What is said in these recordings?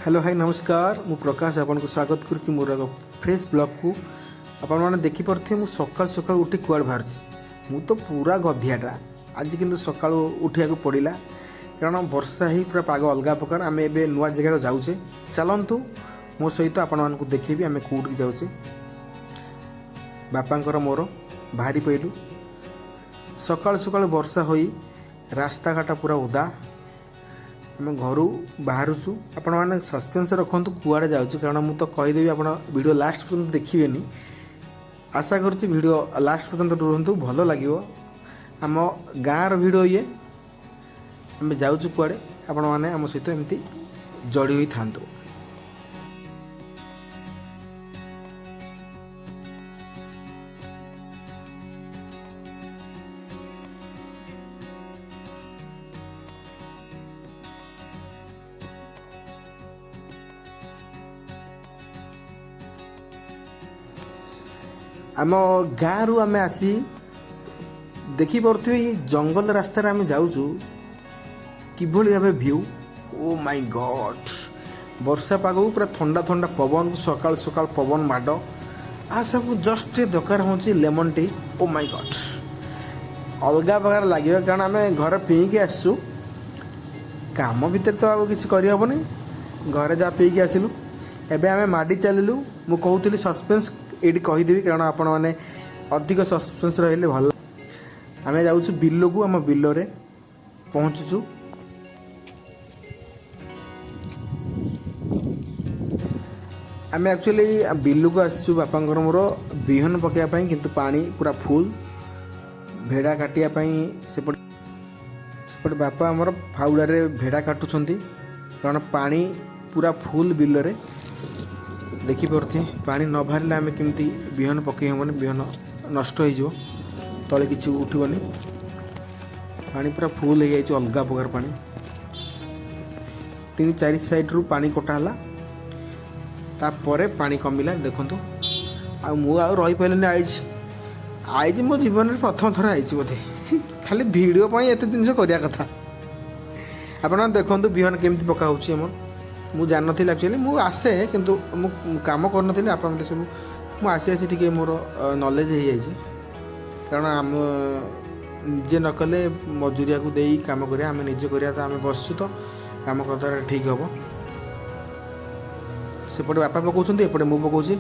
Hello, high, ନମସ୍କାର। ମୁଁ ପ୍ରକାଶ, ଆପଣଙ୍କୁ ସ୍ୱାଗତ କରୁଛି ମୋର ଏକ ଫ୍ରେଶ୍ ବ୍ଲଗ୍କୁ। ଆପଣମାନେ ଦେଖିପାରୁଥିବେ ମୁଁ ସକାଳୁ ସକାଳୁ ଉଠି କୁଆଡ଼େ ବାହାରୁଛି। ମୁଁ ତ ପୁରା ଗଧିଆଟା ଆଜି, କିନ୍ତୁ ସକାଳୁ ଉଠିବାକୁ ପଡ଼ିଲା, କାରଣ ବର୍ଷା ହେଇ ପୁରା ପାଗ ଅଲଗା ପ୍ରକାର। ଆମେ ଏବେ ନୂଆ ଜାଗାକୁ ଯାଉଛେ। ଚାଲନ୍ତୁ ମୋ ସହିତ, ଆପଣମାନଙ୍କୁ ଦେଖେଇବି ଆମେ କେଉଁଠିକି ଯାଉଛେ। ବାପାଙ୍କର ମୋର ବାହାରି ପଇଲୁ। ସକାଳୁ ସକାଳୁ ବର୍ଷା ହୋଇ ରାସ୍ତାଘାଟ ପୁରା ଓଦା। ଆମେ ଘରୁ ବାହାରୁଛୁ। ଆପଣମାନେ ସସ୍ପେନ୍ସ ରଖନ୍ତୁ କୁଆଡ଼େ ଯାଉଛୁ, କାରଣ ମୁଁ ତ କହିଦେବି, ଆପଣ ଭିଡ଼ିଓ ଲାଷ୍ଟ ପର୍ଯ୍ୟନ୍ତ ଦେଖିବେନି। ଆଶା କରୁଛି ଭିଡ଼ିଓ ଲାଷ୍ଟ ପର୍ଯ୍ୟନ୍ତ ରୁହନ୍ତୁ, ଭଲ ଲାଗିବ। ଆମ ଗାଁର ଭିଡ଼ିଓ ଇଏ। ଆମେ ଯାଉଛୁ କୁଆଡ଼େ, ଆପଣମାନେ ଆମ ସହିତ ଏମିତି ଯୋଡ଼ି ହୋଇଥାନ୍ତୁ। ଆମ ଗାଁରୁ ଆମେ ଆସି ଦେଖିପାରୁଥିବେ, ଏଇ ଜଙ୍ଗଲ ରାସ୍ତାରେ ଆମେ ଯାଉଛୁ, କିଭଳି ଭାବେ ଭ୍ୟୁ। ଓ ମାଇ ଗଡ୍! ବର୍ଷା ପାଗକୁ ପୁରା ଥଣ୍ଡା ଥଣ୍ଡା ପବନକୁ ସକାଳୁ ସକାଳୁ ପବନ ମାଡ଼ ଆ ସବୁ ଜଷ୍ଟ ଟିକେ ଦରକାର ହେଉଛି ଲେମନ୍ ଟି। ଓ ମାଇ ଗଡ୍, ଅଲଗା ପ୍ରକାର ଲାଗିବ, କାରଣ ଆମେ ଘରେ ପିଇକି ଆସିଛୁ। କାମ ଭିତରେ ତ ଆଉ କିଛି କରିହେବନି। ଘରେ ଯାହା ପିଇକି ଆସିଲୁ, ଏବେ ଆମେ ମାଡ଼ି ଚାଲିଲୁ। ମୁଁ କହୁଥିଲି ସସ୍ପେନ୍ସ, ଏଇଠି କହିଦେବି, କାରଣ ଆପଣମାନେ ଅଧିକ ସସ୍ପେନ୍ସ ରହିଲେ ଭଲ। ଆମେ ଯାଉଛୁ ବିଲକୁ। ଆମ ବିଲରେ ପହଞ୍ଚୁଛୁ। ଆମେ ଆକ୍ଚୁଆଲି ବିଲକୁ ଆସିଛୁ ବାପାଙ୍କର ମୋର ବିହନ ପକାଇବା ପାଇଁ, କିନ୍ତୁ ପାଣି ପୁରା ଫୁଲ୍। ଭେଡ଼ା କାଟିବା ପାଇଁ ସେପଟେ ସେପଟେ ବାପା ଆମର ଫାଉଡ଼ାରେ ଭେଡ଼ା କାଟୁଛନ୍ତି, କାରଣ ପାଣି ପୁରା ଫୁଲ୍ ବିଲରେ। ଦେଖିପାରୁଥିବେ, ପାଣି ନ ବାହାରିଲେ ଆମେ କେମିତି ବିହନ ପକାଇ ହେବନି, ବିହନ ନଷ୍ଟ ହେଇଯିବ, ତଳେ କିଛି ଉଠିବନି। ପାଣି ପୁରା ଫୁଲ୍ ହେଇଯାଇଛି, ଅଲଗା ପ୍ରକାର ପାଣି। ତିନି ଚାରି ସାଇଡ଼ରୁ ପାଣି କଟା ହେଲା, ତାପରେ ପାଣି କମିଲା। ଦେଖନ୍ତୁ, ଆଉ ମୁଁ ଆଉ ରହିପାରିଲିନି। ଆଇଛି ଆଇଛି, ମୋ ଜୀବନରେ ପ୍ରଥମ ଥର ଆଇଛି ବୋଧେ। ଖାଲି ଭିଡ଼ିଓ ପାଇଁ ଏତେ ଜିନିଷ କରିବା କଥା। ଆପଣ ଦେଖନ୍ତୁ ବିହନ କେମିତି ପକା ହେଉଛି ଆମର। ମୁଁ ଜାଣିନଥିଲି ଆକ୍ଚୁଆଲି। ମୁଁ ଆସେ, କିନ୍ତୁ ମୁଁ କାମ କରୁନଥିଲି। ଆପଣ ମୋତେ ସବୁ ମୁଁ ଆସି ଆସି ଟିକେ ମୋର ନଲେଜ୍ ହେଇଯାଇଛି, କାରଣ ଆମ ନିଜେ ନ କଲେ ମଜୁରିଆକୁ ଦେଇ କାମ କରିବା, ଆମେ ନିଜେ କରିବା ତ ଆମେ ବସିଛୁ ତ କାମ କରିଦେବାଟା ଠିକ୍ ହେବ। ସେପଟେ ବାପା ପକାଉଛନ୍ତି, ଏପଟେ ମୁଁ ପକାଉଛି।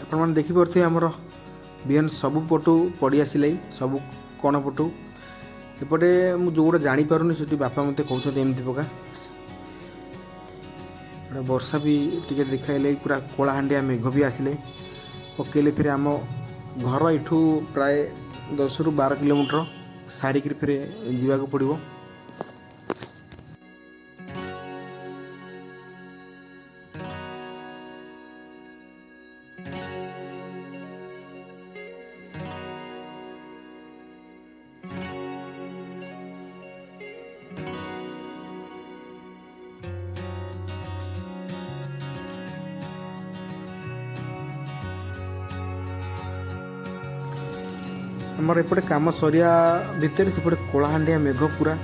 ଆପଣମାନେ ଦେଖିପାରୁଥିବେ, ଆମର ବିହନ ସବୁ ପଟୁ ପଡ଼ି ଆସିଲାଣି, ସବୁ କଣ ପଟୁ। ଏପଟେ ମୁଁ ଯେଉଁଗୁଡ଼ା ଜାଣିପାରୁନି, ସେଠି ବାପା ମୋତେ କହୁଛନ୍ତି ଏମିତି ପକା। ଏପଟେ ବର୍ଷା ବି ଟିକେ ଦେଖାଇଲେ, ପୁରା କଳାହାଣ୍ଡିଆ ମେଘ ବି ଆସିଲେ। ପକେଇଲେ ଫେରେ ଆମ ଘର ଏଠୁ ପ୍ରାୟ 10ରୁ 12 କିଲୋମିଟର ସାରିକିରି ଫେରେ ଯିବାକୁ ପଡ଼ିବ। ଆମର ଏପଟେ କାମ ସରିବା ଭିତରେ ସେପଟେ କଳାହାଣ୍ଡିଆ ମେଘ ପୁରା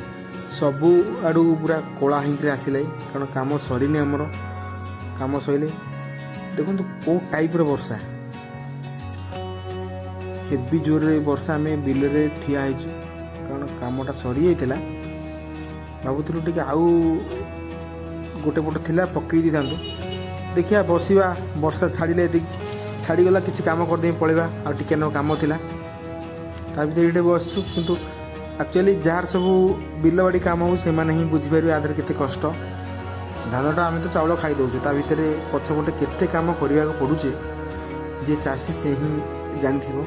ସବୁ ଆଡ଼ୁ ପୁରା କଳା ହେଇକିରି ଆସିଲାଣି, କାରଣ କାମ ସରିନି ଆମର। କାମ ସରିଲେ ଦେଖନ୍ତୁ କେଉଁ ଟାଇପ୍ର ବର୍ଷା, ହେଭି ଜୋରରେ ବର୍ଷା। ଆମେ ବିଲରେ ଠିଆ ହେଇଛୁ, କାରଣ କାମଟା ସରିଯାଇଥିଲା। ଭାବୁଥିଲୁ ଟିକେ ଆଉ ଗୋଟେ ପଟ ଥିଲା, ପକେଇ ଦେଇଥାନ୍ତୁ। ଦେଖିବା, ବସିବା, ବର୍ଷା ଛାଡ଼ିଲେ। ଯଦି ଛାଡ଼ିଗଲା, କିଛି କାମ କରିଦେଇ ପଳେଇବା। ଆଉ ଟିକେ ନାକୁ କାମ ଥିଲା, ତା ଭିତରେ ଏଇଠି ବସିଛୁ। କିନ୍ତୁ ଆକ୍ଚୁଆଲି ଯାହାର ସବୁ ବିଲବାଡ଼ି କାମ ହେଉଛି, ସେମାନେ ହିଁ ବୁଝିପାରିବେ ଆ ଦେହରେ କେତେ କଷ୍ଟ। ଧାନଟା ଆମେ ତ ଚାଉଳ ଖାଇଦେଉଛୁ, ତା ଭିତରେ ପଛପଟେ କେତେ କାମ କରିବାକୁ ପଡ଼ୁଛି, ଯିଏ ଚାଷୀ ସେ ହିଁ ଜାଣିଥିବ।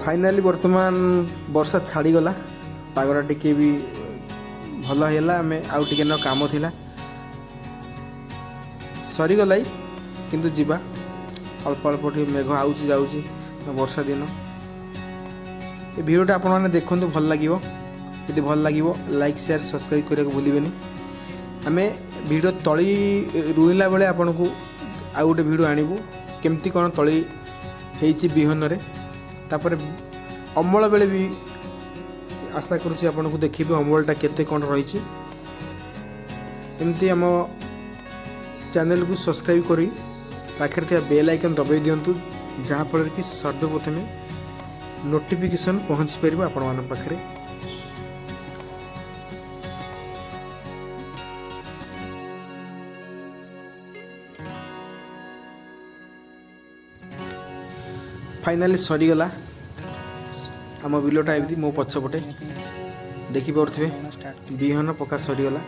ଫାଇନାଲି ବର୍ତ୍ତମାନ ବର୍ଷା ଛାଡ଼ିଗଲା, ପାଗଟା ଟିକେ ବି ଭଲ ହେଲା। ଆମେ ଆଉ ଟିକେ ନ କାମ ଥିଲା, ସରିଗଲା, କିନ୍ତୁ ଯିବା। ଅଳ୍ପ ଅଳ୍ପ ଟିକେ ମେଘ ଆଉଛି ଯାଉଛି, ବର୍ଷା ଦିନ। ଏ ଭିଡ଼ିଓଟା ଆପଣମାନେ ଦେଖନ୍ତୁ, ଭଲ ଲାଗିବ। ଯଦି ଭଲ ଲାଗିବ, ଲାଇକ୍, ସେୟାର, ସବସ୍କ୍ରାଇବ୍ କରିବାକୁ ଭୁଲିବେନି। ଆମେ ଭିଡ଼ିଓ ତଳି ରୁଇଲା ବେଳେ ଆପଣଙ୍କୁ ଆଉ ଗୋଟେ ଭିଡ଼ିଓ ଆଣିବୁ, କେମିତି କ'ଣ ତଳି ହେଇଛି ବିହନରେ। ତାପରେ ଅମଳ ବେଳେ ବି ଆଶା କରୁଛି ଆପଣଙ୍କୁ ଦେଖିବି ଅମଳଟା କେତେ କ'ଣ ରହିଛି। ଏମିତି ଆମ ଚ୍ୟାନେଲକୁ ସବସ୍କ୍ରାଇବ୍ କରି ପାଖରେ ଥିବା ବେଲ୍ ଆଇକନ୍ ଦବାଇ ଦିଅନ୍ତୁ, ଯାହାଫଳରେ କି ସର୍ବପ୍ରଥମେ ନୋଟିଫିକେସନ୍ ପହଞ୍ଚି ପାରିବ ଆପଣମାନଙ୍କ ପାଖରେ। ଫାଇନାଲି ସରିଗଲା ଆମ ବିଲଟା। ଏମିତି ମୋ ପଛପଟେ ଦେଖିପାରୁଥିବେ, ବିହନ ପକା ସରିଗଲା।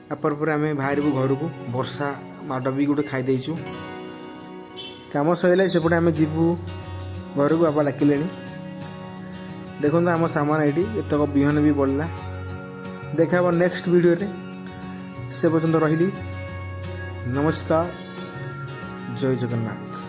ତାପରେ ପରେ ଆମେ ବାହାରିବୁ ଘରକୁ। ବର୍ଷା ମାଡ଼ ବି ଗୋଟେ ଖାଇ ଦେଇଛୁ। କାମ ସରିଲା, ସେପଟେ ଆମେ ଯିବୁ ଘରକୁ, ବାପା ଡାକିଲେଣି। ଦେଖନ୍ତୁ ଆମ ସାମାନ ଏଇଠି, ଏତକ ବିହନ ବି ବଳିଲା। ଦେଖା ହେବ ନେକ୍ସଟ ଭିଡ଼ିଓରେ, ସେ ପର୍ଯ୍ୟନ୍ତ ରହିଲି। ନମସ୍କାର, ଜୟ ଜଗନ୍ନାଥ।